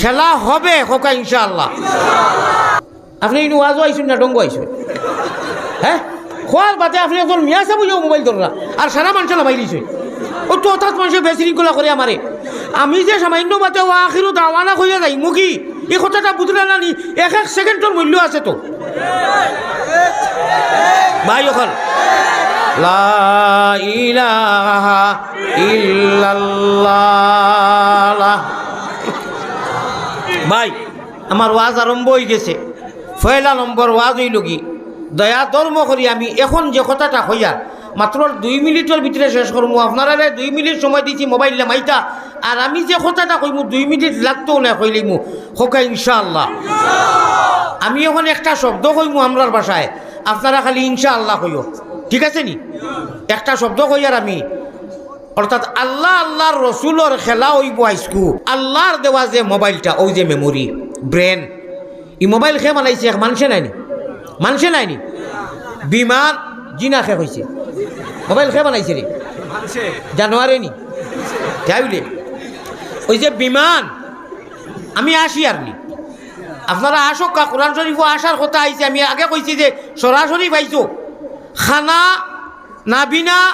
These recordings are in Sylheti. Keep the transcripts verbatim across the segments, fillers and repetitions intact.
খেলা হবে, কউক্কা ইনশাআল্লাহ। আপনে ইনো ওয়াজো আইছইন না ডঙ্গো আইছইন? হ্যাঁ, কওয়ার বাদে আপনে একজন মিয়া সাব অইয়াও মোবাইল ধররা, আর সারা মানষে লামাই লইছইন। অউ তো হঠাৎ মানষে বিশৃঙ্খলা করে আমারে। আমি যে সামান্য মাতে "ওয়া আখিরু দাওয়ানা" কইয়া যাইমু গি, ই কথাটা বুঝরা না নি? এক এক সেকেন্ডর মূল্য আছে তো। ভাই অকল, লা ইলাহা ইল্লাল্লাহ। ভাই, আমার ওয়াজ আরম্ভ অইগেছে। পয়লা নম্বর ওয়াজ অইলো গি, দয়া ধর্ম করি আমি এখন যে কথাটা কইয়ার, মাত্র দুই মিনিটর ভিতরে শেষ করমু। আপনারারে দুই মিনিট সময় দিছি মোবাইল লামাইতা, আর আমি যে কথাটা কইমু দুই মিনিট লাগতো না কইলিমু, কউক্কা ইনশাআল্লাহ। আমি এখন একটা শব্দ কইমু আমরার ভাষায়, আপনারা খালি ইনশাআল্লাহ কইও, ঠিক আছে নি? একটা শব্দ কইয়ার আমি, অর্থাৎ আল্লাহ, আল্লাহর রসুলর খেলা অইবো আইজকু। আল্লাহর দেওয়া যে মোবাইলটা, অউ যে মেমোরি, ব্রেন, ই মোবাইল কে বানাইছে? এক মানষে নায়নি? মানষে নায়নি? বিমান, জি না, কে কইছে? মোবাইল কে বানাইছে রে? জানোয়ারে নি? তাই বলে, অউ যে বিমান, আমি আসি আর নি। আপনারা আসউক্কা, কোরআন শরীফো আসার কথা আইছে। আমি আগে কইছি যে সরাসরি পাইছো, খানা, নাবিনা,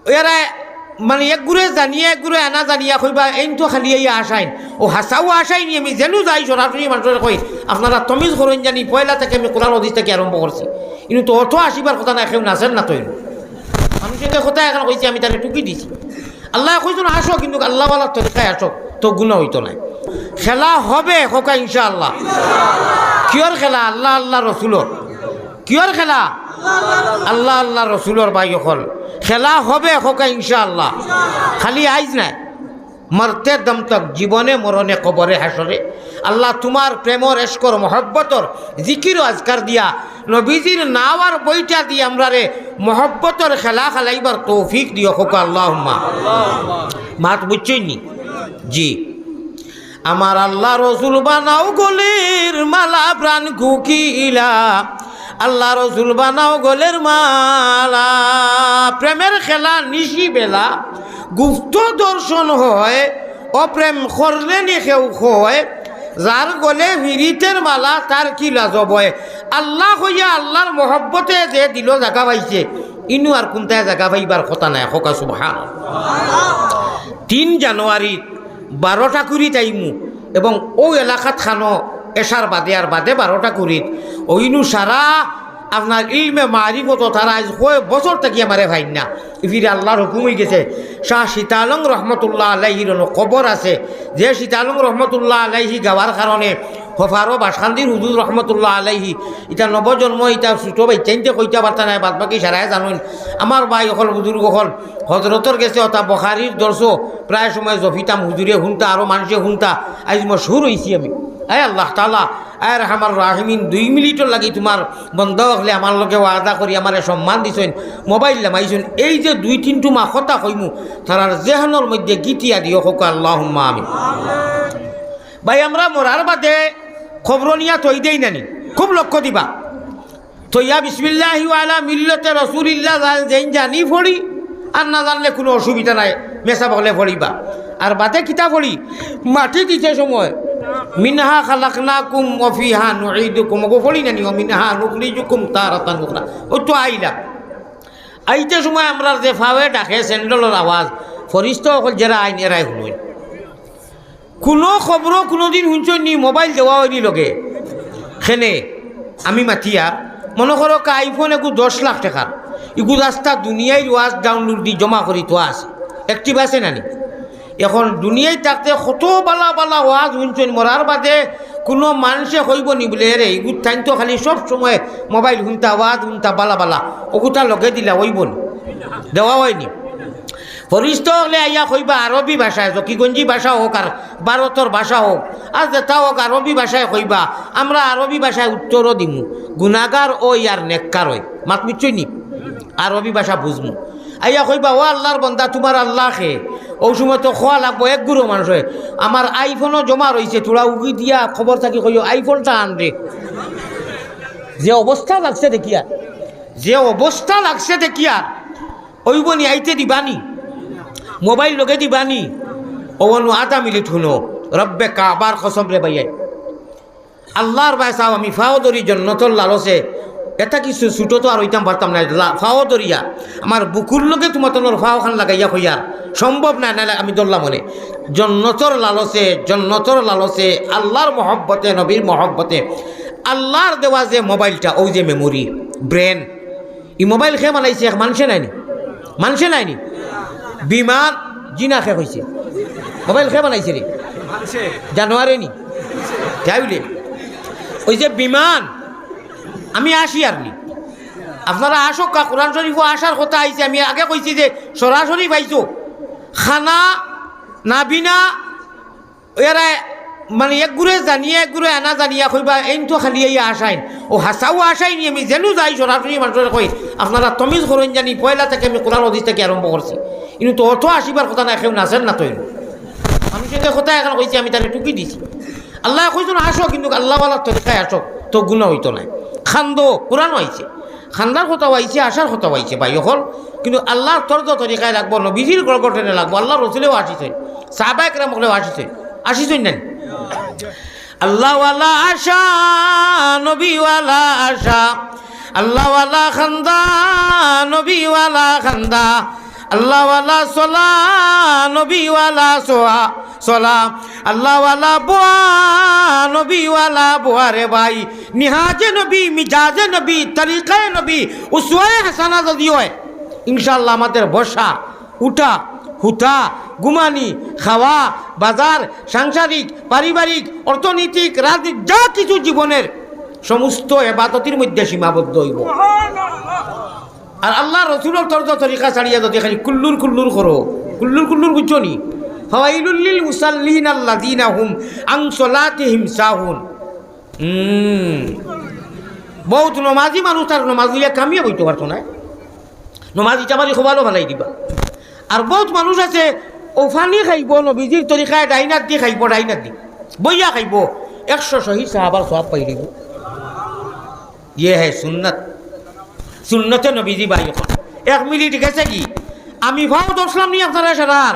এরা মানে একগুরে জানিয়া, একগুরে আনা জানিয়া কইবা, এইন তো খালি আইয়া আসাইন। অউ হাছাউ আসাইনি, আমি যেনু যাই সরাসরি মানষরে কই, আপনারা তমিজ করইন জানি, পয়লা থাকি আমি কোরআন হাদিস থাকি আরম্ভ করছি। ইনো তো অত আসিবার কথা নায়, কেউ নাচের না তো ইনো। মানষে যে কথা এখন কইছে, আমি তারে টুকি দিছি। আল্লায় কইছইন আসো, কিন্তু আল্লাহওয়ালার তরিকায় আসো, তো গুনা অইতো নায়। খেলা হবে, কউক্কা ইনশাআল্লাহ। কিয়র খেলা? আল্লাহ, আল্লাহ রসুলর। কিয়র খেলা? আল্লাহ, আল্লাহ রসুলর। ভাই অকল, খেলা হবে, কউক্কা ইনশাআল্লাহ। খালি আইজ নায়, মরতে দম তক, জীবনে মরণে কবরে হাশরে। আল্লাহ, তুমার প্রেমর, এশকর, মহব্বতর জিকির ও আজকার দিয়া, নবীজির নাওয়ার বইটা দিয়া আমরারে মহব্বতর খেলা খেলাইবার তৌফিক দিও, কউক্কা আল্লাহুম্মা। মাত বুঝছইন নি? জি। আমার আল্লাহ রসুল বানাও গলের মালা প্রাণ কুকিলা, আল্লাহ রসুল বানাও গলের মালা। প্রেমের খেলা নিশি বেলা, গুপ্ত দর্শন হয়, অপ্রেম করলে নি কেউ কয়, যার গলে পিরিতের মালা তার কি লাজব হয়। আল্লাহ কইয়া আল্লাহর মহব্বতে যে দিলো জাগা পাইছে, ইনু আর কুনটায় জাগা পাইবার কথা নায়, কউক্কা সুবহান। তিন জানুয়ারি বারোটা কুড়িত আইমু এবং অউ এলাকাত খানো এশার বাদে আর বাদে বারোটা কুড়িত অইনু সারা আপনার ইলমে মারিফত তারা আইজ কয় বছর থাকি আমারে পাইন না। ইফিরে আল্লাহর হুকুম অইগেছে, শাহ সীতালং রহমতুল্লাহ আলাইহির অনো কবর আছে, যে সীতালং রহমতুল্লাহ আলাইহি গাওয়ার কারণে হফারো বাসকান্দির হুজুর রহমতুল্লাহ আলাইহি, ইতা নবজন্ম, ইতা ছোট বাইচ্চাইন্তে কইতা পারতা নায়, বাদ বাকি সারায় জানইন। আমার ভাই অকল, বুজুর্গ অকল, হজরতর গেছে অতা বুখারির দর্শো প্রায় সময় জফিতাম, হুজুরে হুনতা, আরো মানষে হুনতা, আইজ মশহুর অইছি আমি। আয় আল্লাহ তাআলা, আয় আরহামার রাহিমিন, দুই মিনিটর লাগি তুমার বন্দা অকলে আমার লগে ওয়াদা করি আমারে সম্মান দিছইন, মোবাইল লামাইছইন। এই যে দুই তিন টুমা কথা কইমু, তারার জেহনর মধ্যে গিতিয়া দিও, কউক্কা আল্লাহুম্মা আমিন। ভাই, আমরা মরার বাদে কবরো নিয়া থই দেই না নি? খুব লক্ষ্য দিবা। থইয়া বিসমিল্লাহি ওয়া আলা মিল্লাতে রাসূলিল্লাহ জা-, যেইন জানি পড়ি, আর না জানলে কুনু অসুবিধা নাই, মেসাব অকলে পড়িবা। আর বাদে কিতা পড়ি? মাটি দিতে সময়, "মিনহা খালাকনাকুম ওয়া ফিহা নুঈদুকুম", অগু পড়ি না নি, "ওয়া মিনহা নুখরিজুকুম তারাতান উখরা।" অউ তো আইলাম। আইতে সময় আমরার যে ফাওয়ে ডাকে, স্যান্ডেলর আওয়াজ, ফরিস্তা অকল যেরা আইন, এরাই হুনইন। কুনু কবরো কুনুদিন হুনছইন নি মোবাইল দেওয়া অয়নি লগে? কেনে আমি মাতিয়ার, মনো করউক্কা iPhone এগু দশ লাখ টেকার, ইগু আস্তা দুনিয়ার ওয়াজ download দি জমা করি থোয়া আছে, active আছে না নি? এখন দুনিয়াত থাকতে কত বালা বালা ওয়াজ হুনছইন, মরার বাদে কুনু মানষে কইবো নি বুলে, "এরে, ইগুর তাইন তো খালি সব সময় মোবাইল হুনতা, ওয়াজ হুনতা, বালা বালা, অগুতা লগে দিলা অইবো নি?" দেওয়া অয়নি। ফরিস্তা অকলে আইয়া কইবা আরবি ভাষায়, জকিগঞ্জি ভাষা হউক আর ভারতর ভাষা হউক, আর যেতা হউক, আরবি ভাষায় কইবা, আমরা আরবি ভাষায় উত্তরও দিমু, গুনাগার অই আর নেককার অই। মাত বুঝছইন নি? আরবি ভাষা বুঝমু। আইয়া কইবা, "ও আল্লার বন্দা, তুমার আল্লা কে?" অউ সময় তো কওয়া লাগবো, এক গুরু মানুষ অয়, "আমার iPhone ও জমা রইছে, থুড়া উগি দিয়া খবর থাকি কইও, iPhone টা আনরে।" যে অবস্থা লাগছে দেখিয়া, যে অবস্থা লাগছে দেখিয়া, অইবো নি, আইতে দিবা নি? মোবাইল লগে দিবা নি? অউ অনো আধা মিনিট হুনো। রব্বে কাবার কসম রে ভাইয়াইন, আল্লার বায় চাও, আমি ফাও ধরি জন্নতর লালসে, এটা কিছু ছুটো তো আর অইতাম পারতাম নায়, লা-, ফাও ধরিয়া আমার বুকুর লগে তুমার তলর ফাও খান লাগাইয়া কইয়ার, সম্ভব নায়, নাইলে আমি ধরলাম অনে। জন্নতর লালসে, জন্নতর লালসে, আল্লার মহব্বতে, নবীর মহব্বতে, আল্লার দেওয়া যে মোবাইলটা, অউ যে memory, brain, ই মোবাইল কে বানাইছে? এক মানষে নায়নি? মানষে নায়নি? বিমান, জি না, কে কইছে? মোবাইল কে বানাইছে রে? জানোয়ারে নি? তাই বলে, অউ যে বিমান, আমি আসি আর নি। আপনারা আসউক্কা, কোরআন শরীফো আসার কথা আইছে, আমি আগে কইছি যে সরাসরি পাইছো। খানা, নাবিনা, এরা মানে একগুরে জানিয়া, একগুরে আনা জানিয়া কইবা, এইন তো খালি এই আসাইন। অউ হাছাউ আসাইনি, আমি যেনু যাই সরাসরি মানষরে কই, আপনারা তমিজ করইন জানি, পয়লা থাকি আমি কোরআন হাদিস থাকি আরম্ভ করছি। ইনো তো অত আসিবার কথা নায়, কেউ নাচের না তো ইনো। মানুষে যে কথা এখান কইছে, আমি তারে টুকি দিছি। আল্লায় কইছইন আসো, কিন্তু আল্লাওয়ালার তরিকায় আসো, তো গুনা অইতো নায়। খান্দো, কোরআনো আইছে। খান্দার কথাও আইছে, আসার কথাও আইছে, ভাই অকল। কিন্তু আল্লার তর্জ তরিকায় লাগবো, নবীজির গড়গড়নে লাগবো, আল্লার রসুলেও আসিছইন, সাহাবায়ে কেরাম অকলেও আসিছইন, আসিছইন নানি? আল্লাওয়ালা আসা, নবীওয়ালা আসা, আল্লাওয়ালা খান্দা, নবীওয়ালা খান্দা, আল্লাওয়ালা সলা, নবীওয়ালা সোয়া, সলা, আল্লাওয়ালা বোয়া, নবীওয়ালা বোয়া রে ভাই। নিহাজে নবী, মিজাজে নবী, তরিকায়ে নবী, উসওয়ায়ে হাসানা যদি অয়, ইনশাআল্লাহ আমাদের বসা, উঠা, হুতা, ঘুমানি, খাওয়া, বাজার, সাংসারিক, পারিবারিক, অর্থনৈতিক, রাজনীতি, যা কিছু জীবনের সমস্ত এবাদতির মধ্যে সীমাবদ্ধ অইবো। আর আল্লার রসুলর তর্জ তরিকা ছাড়িয়া যদি খালি কুল্লুর কুল্লুর করো, কুল্লুর কুল্লুর বুঝছো নি? ফাওয়াইলুল লিল মুসাল্লিন আল্লাযিনা হুম আন সলাতিহিম সাহুন। হুম। বউত নমাজি মানুষ তার নমাজ লইয়া কামিয়াব অইতো পারতো নায়। নমাজ ইটা বাড়ি খোবালো ফালাই দিবা। আর বউত মানুষ আছে, অউ পানি খাইবো, নবীজির তরিকায় ডাইন আতদি খাইবো, ডাইন আতদি বইয়া খাইবো, একশো শহীদ সাহাবার সওয়াব পাই দিবো। ইয়ে হে সুন্নত, সুন্নতে নবীজি ভাই। অখন এক মিনিট গেছে কি, আমি ফাও ধরছলাম নি আপনারা সারার?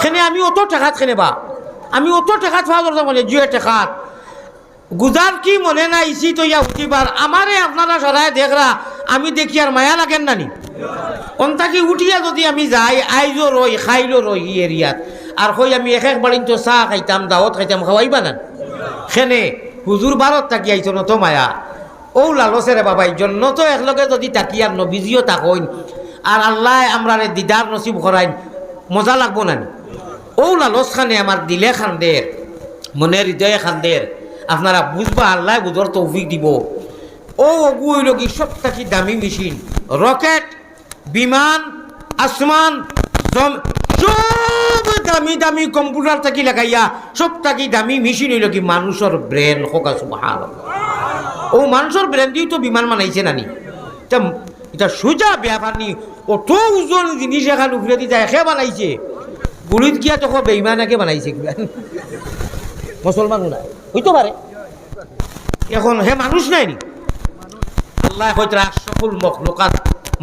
কেনে আমি অত টেকাত কেনে বা? আমি অত টেকাত ফাও ধরতাম মানে, জুয়ে টেকাত। গুজার কি মনে নাই, ইসি তো ইয়া উঠিবার। আমারে আপনারা সারায় দেখরা, আমি দেখিয়ার মায়া লাগের না নি? অন থাকি উঠিয়া যদি আমি যাই, আইজও রই, খাইলও রই ই এরিয়াত। আর কই আমি এক এক বাড়িন তো চা খাইতাম, দাওত খাইতাম, খাওয়াইবা না? কেনে, হুজুর ভারত থাকি আইছইন, অত মায়া। অউ লালসে রে বাবাই, জন্নতো একলগে যদি থাকি আর নবীজিও থাকইন, আর আল্লায় আমরারে দিদার নসিব করাইন, মজা লাগবো না নি? অউ লালস খানে আমার দিলে খান্দের, মনে হৃদয়ে খান্দের। আপনারা বুঝবা, আল্লায় বুঝার তৌফিক দিবো। অউ অগু অইলো কি সব থাকি দামি মেশিন, রকেট, বিমান, আসমান, জম-, সব দামি দামি কম্পিউটার থাকি লাগাইয়া সব থাকি দামি মেশিন অইলো কি মানুষর ব্রেন। কউক্কা সুবহানাল্লাহ। অউ মানুষর ব্রেন দিয়াউ তো বিমান বানাইছে না নি? ইটা, ইটা সোজা ব্যাপার নি। অত ওজন জিনিস এখান উপরেদি যায়, কে বানাইছে? গুড়িত গিয়া তো কও বেইমানে বানাইছে কিবা। মুসলমানও নায়, অইতো পারে। অখন হে মানুষ নায় নি? আল্লায় কইতরা আশরাফুল মখলুকাত,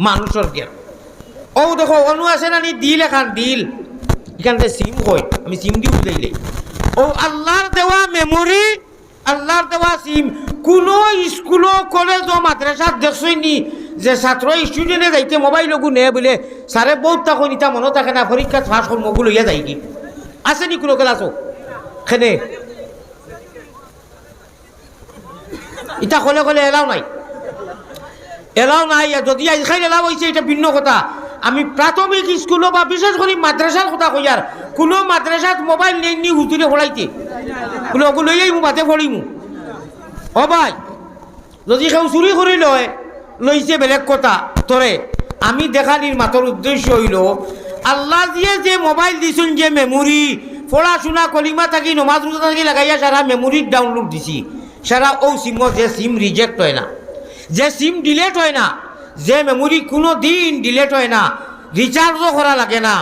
মানুষর জ্ঞান। অউ দেখো, অনো আছে না নি দিল এখান, দিল। ইখানরে সিম কয়, আমি সিম দি বুঝাইলাই। অউ আল্লার দেওয়া মেমোরি, আল্লার দেওয়া সিম। কুনু স্কুলো, কলেজো, মাদ্রাসাত দেখছইন নি যে ছাত্র, স্টুডেন্টে যাইতে মোবাইল অগু নেয় বুলে, স্যারে বউত থাকইন, ইতা মনো থাকে না, পরীক্ষাত পাস করমু অগু লইয়া যাইগি? আছে নি কুনু ক্লাসো? কেনে? ইতা কলে কলে এলাও নাই, এলাও নাই। আর যদি আইজকাইল এলাও অইছে, ইটা ভিন্ন কথা। আমি প্রাথমিক স্কুলো বা বিশেষ করি মাদ্রাসার কথা কইয়ার, কুনু মাদ্রাসাত মোবাইল নেইন নি হুজুরে পড়াইতে? বুলে, "অগু লইয়াইমু, বাদে পড়িমু।" ও ভাই, যদি কেউ চুরি করি লয়, লইছে বেলেগ কথা, তরে আমি দেখানির মাতর উদ্দেশ্য অইলো, আল্লায় দিয়া যে মোবাইল দিছইন, যে মেমোরি, পড়াশুনা, কলিমা থাকি, নমাজ রোজা থাকি লাগাইয়া সারা মেমোরির ডাউনলোড দিছি। সারা অউ সিমো, যে সিম রিজেক্ট অয় না, যে সিম ডিলেট অয় না, যে মেমোরি কুনু দিন ডিলেট অয় না, রিচার্জও করা লাগে না,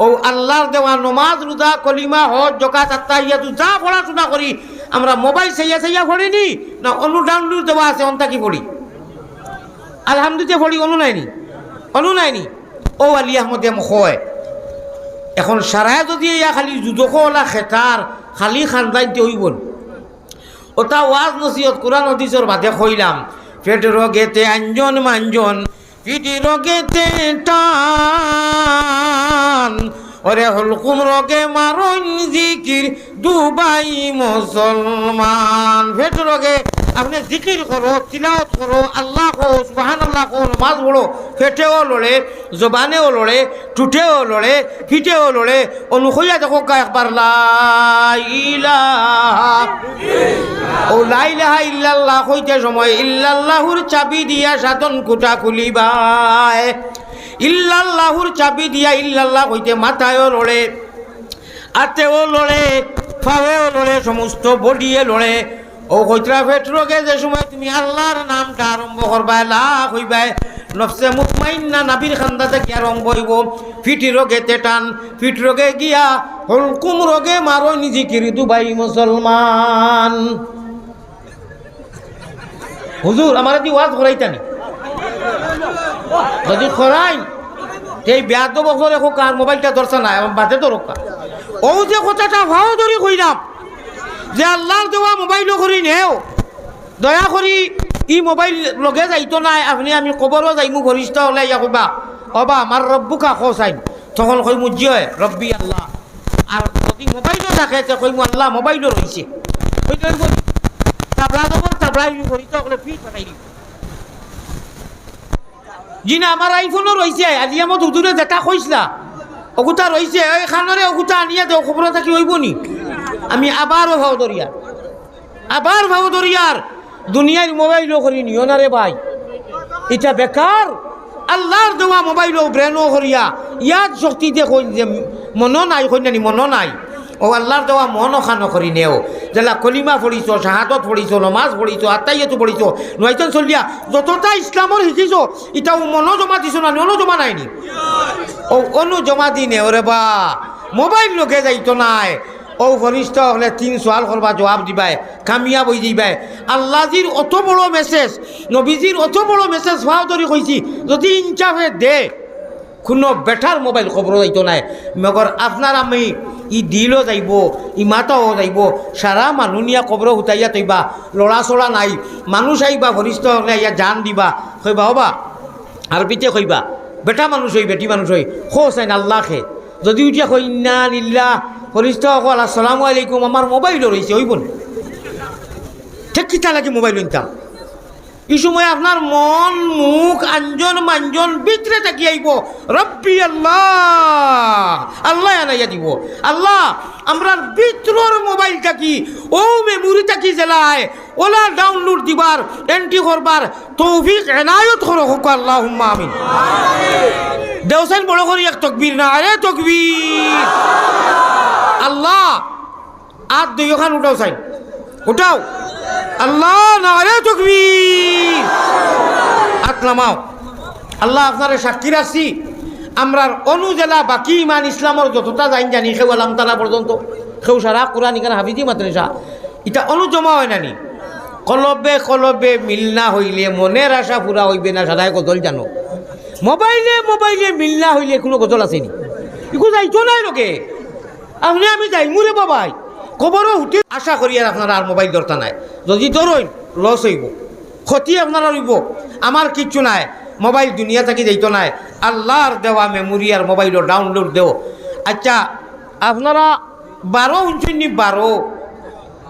অউ আল্লার দেওয়া নমাজ, রোজা, কলিমা, হজ, জকাত, আত্তাহিয়াতু যা পড়াশুনা করি, আমরা মোবাইল চাইয়া চাইয়া পড়ি নি, না অনো ডাউনলোড দেওয়া আছে, অন থাকি পড়ি? আলহামদুলিল্লাহ পড়ি, অনো নায় নি? অনো নায় নি? অউ আলী আহমদে মখয়। অখন সারায় যদি ইয়া খালি দুজখওয়ালা খেতার, খালি খান্দাইতে অইবো নি? অতা ওয়াজ নসিহত কুরআন হাদিসর বাদে কইলাম, পেট রোগেতে আঞ্জন মাঞ্জন, পিঠি রোগেতে টান, ওরে হুলকুম রোগে মারইন জিকির দুবাই মুসলমান। পেট রোগে আপনে জিকির করো, তিলাওয়াত করো, আল্লাহ কও, সুবহানাল্লাহ কও, নমাজ পড়ো, পেটেও লড়ে, জবানেও লড়ে, ঠুটেও লড়ে, পিঠেও লড়ে, অনু কইয়া দেখো কা একবার, লা ইলাহা। ও লা ইলাহা ইল্লাল্লাহ কইতে সময় ইল্লাল্লাহুর চাবি দিয়া সাতন কুটা খুলিবায়। ইল্লাল্লাহুর চাবি দিয়া ইল্লাল্লাহ কইতে মাথায়ও লড়ে, আতেও লড়ে, পাওয়েও লড়ে, সমস্ত বডিয়ে লড়ে। ও কইতরা পেট রোগে যে সময় তুমি আল্লাহর নামটা আরম্ভ করবায়, লা কইবায়, নফসে মুতমাইন্না নাভির খান্দা থাকি আরম্ভ অইবো। পিঠি রোগেতে টান, পিঠ রোগে গিয়া, হুলকুম রোগে মারইন জিকির দুবাই মুসলমান। হুজুর, আমারে দি ওয়াজ করাইতা নি? যদি করাইন, তে এই বেয়াদব অকলরে কউক্কা আর মোবাইলটা ধরতা নায়, আমার বাদে ধরউক্কা। অউ যে কথাটা পাও ধরি কইলাম, যে আল্লাহর দেওয়া মোবাইলও করি নেও, দয়া করি ই মোবাইল লগে যাইতো নায়, আপনে আমি কবরো যাইমু, ফিরিস্তা অকলে আইয়া কইবা, "ওবা, মান রব্বুকা?" কও চাইন। তখন কইমু, "জি অয়, রব্বি আল্লাহ।" আর যদি মোবাইলও থাকে, তে কইমু, "আল্লাহ, মোবাইলও রইছে।" কইতে অইবো, তাবলা জবর তাবলা, ইনু ফিরিস্তা অকলে ফিট ফাটাই দিবো। জি না, আমার iPhone-ও রইছে, আজিয়ামত হুজুরে যেটা কইছলা, অগুতা রইছে, ওই খানরে অগুতা আনিয়া দেও, কবরো থাকি অইবো নি? আমি আবারও পাও ধরিয়ার, আবার পাও ধরিয়ার, দুনিয়ার মোবাইলও করি নিও না রে ভাই, ইটা বেকার। আল্লাহর দেওয়া মোবাইলও ব্রেনও করিয়া, ইয়াদ শক্তি দেখইন যে মনো নাই, কইন না নি, মনো নাই। ও আল্লাহর দেওয়া মন অখানো করি নেও। যেলা কলিমা পড়িছো, শাহাদত পড়িছো, নমাজ পড়িছো, আত্তাহিয়াতু পড়িছো, নয়তন চলিয়া যতটা ইসলামর শিকিছো, ইটাও মনো জমা দিছো না, মনো জমা নাইনি? ও অনু জমা দি নেও রে বা, মোবাইল লগে যাইতো নায়। ও ফিরিস্তা অকলে তিন সওয়াল করবা, জবাব দিবায়, কামিয়াব অই যাইবায়। আল্লাহজির অত বড় মেসেজ, নবীজির অত বড় মেসেজ পাও ধরি কইছি, যদি ইনসাফে দে, কুনু বেটার মোবাইল কবরো যাইতো নায়, মগর আপনার আমি ই দিলও যাইবো, ই মাথাও যাইবো, সারা মানু নিয়া কবরো হুতাইয়া থইবা, লড়াচড়া নাই, মানুষ আইবা, ফিরিস্তা অকলে আইয়া জান দিবা, কইবা, "ওবা", আরবিতে কইবা, বেটা মানুষ অই, বেটি মানুষ অই, কও চাইন আল্লাহ খে। যদি উঠিয়া কই, "ইন্না লিল্লাহ", ফিরিস্তা অকল, "আসসালামু আলাইকুম, আমার মোবাইলও রইছে", অইবো নি? ঠিক কিতা লাগি মোবাইল নিতাম? ই সময় আপনার মন, মুখ, আঞ্জন, মাঞ্জন ভিতরে থাকি আইবো, "রব্বি আল্লাহ", আল্লাহ আনাইয়া দিবো। আল্লাহ, আমরার ভিতরর মোবাইল থাকি, অউ মেমোরি থাকি যেলা আয়, অলা download দিবার, entry করবার তৌফিক এনায়ত করো, কউক্কা আল্লাহুম্মা আমিন। দেও চাইন বড় করি এক তকবীর, নারে তকবীর। আল্লাহ, আত দুইওখান উঠাও চাইন। উঠাও। আল্লাহ, নারে তকবীর। আত নামাও। আল্লাহ, আপনারে সাক্ষী রাখছি। আমরার অনু যেলা বাকি ইমান ইসলামর যতটা জাইন জানি, কেউ আলাম তারা পর্যন্ত, কেউ সারা কোরআন ইখান হাফিজি মাদ্রাসা। ইটা অনু জমা অয় না নি? কলবে কলবে মিল না অইলে মনের আশা পুরা অইবে না, সারায় গজল জানো। মোবাইলে মোবাইলে মিল না অইলে কুনু গজল আছে নি? ইগু যাইতো নায় লগে। আপনে আমি যাইমু রে বাবাই, কবরো হুতি। আশা করি আর আপনারা আর মোবাইল ধরতা নায়। যদি ধরইন, loss অইবো, ক্ষতি আপনারার অইবো, আমার কিচ্ছু নায়। মোবাইল দুনিয়া থাকি যাইতো নায়। আল্লাহর দেওয়া মেমোরি আর মোবাইলো download দেও। আচ্ছা, আপনারা বারো হুনছইন নি? বারো,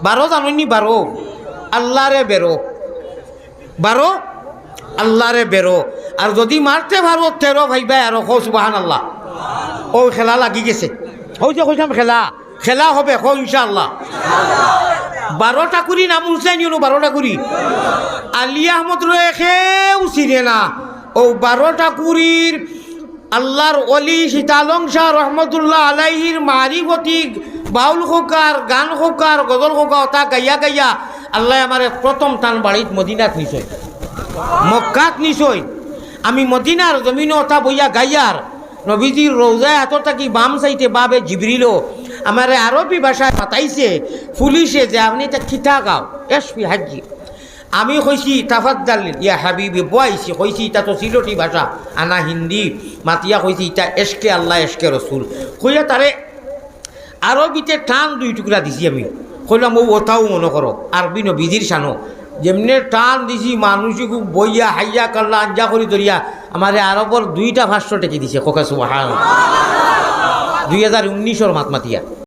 বারো জানইন নি? বারো, আল্লাহরে বেরো। বারো, আল্লাহরে বেরো। আর যদি মারতে পারো তেরো পাইবায় আরো, কও সুবহানাল্লাহ। অউ খেলা লাগি গেছে। অউ যে কইছলাম খেলা, খেলা হবে, কও ইনশাআল্লাহ। বারো ঠাকুরি নাম হুনছইন নি, বারো ঠাকুরি। আলী আহমদরে কেউ চিনে না। অউ বারো ঠাকুরির আল্লাহর ওলি শীতালং শাহ রহমতুল্লাহ আলাইহির মারিফতি বাউল কউক্কা, গান কউক্কা, গজল কউক্কা, অতা গাইয়া গাইয়া আল্লায় আমারে প্রথম তান বাড়িত মদিনাত নিছইন, মক্কাত নিছইন। আমি মদিনার জমিনো অতা বইয়া গাইয়ার। নবীজির রওজায় আতর থাকি বাম সাইডে বাবে জিবরিলো আমারে আরবি ভাষায় মাতাইছে, পুলিশে, যে আপনে ইতা কিতা গাও, এশফি হাজি। আমি কইছি, "তাফাদ্দাল ইয়া হাবিবি", বওয়াইছি, কইছি, "ইতা তো সিলটি ভাষা, আনা হিন্দি", মাতিয়া কইছি, "ইতা এশকে আল্লাহ, এশকে রসুল", কইয়া তারে আরবিতে টান দুই টুকরা দিছি আমি। কইলাম, "ও ওটাও মনো করো, আরবি নবীজির শানো।" যেমনে টান দিছি, মানুষ খুব বইয়া হাইয়া কাল্লা আঞ্জা করি ধরিয়া আমারে আরবর দুইটা পাঁচশো টেকি দিছে। কওকা সুবহান। দুই হাজার উনিশর মাত মাতিয়া।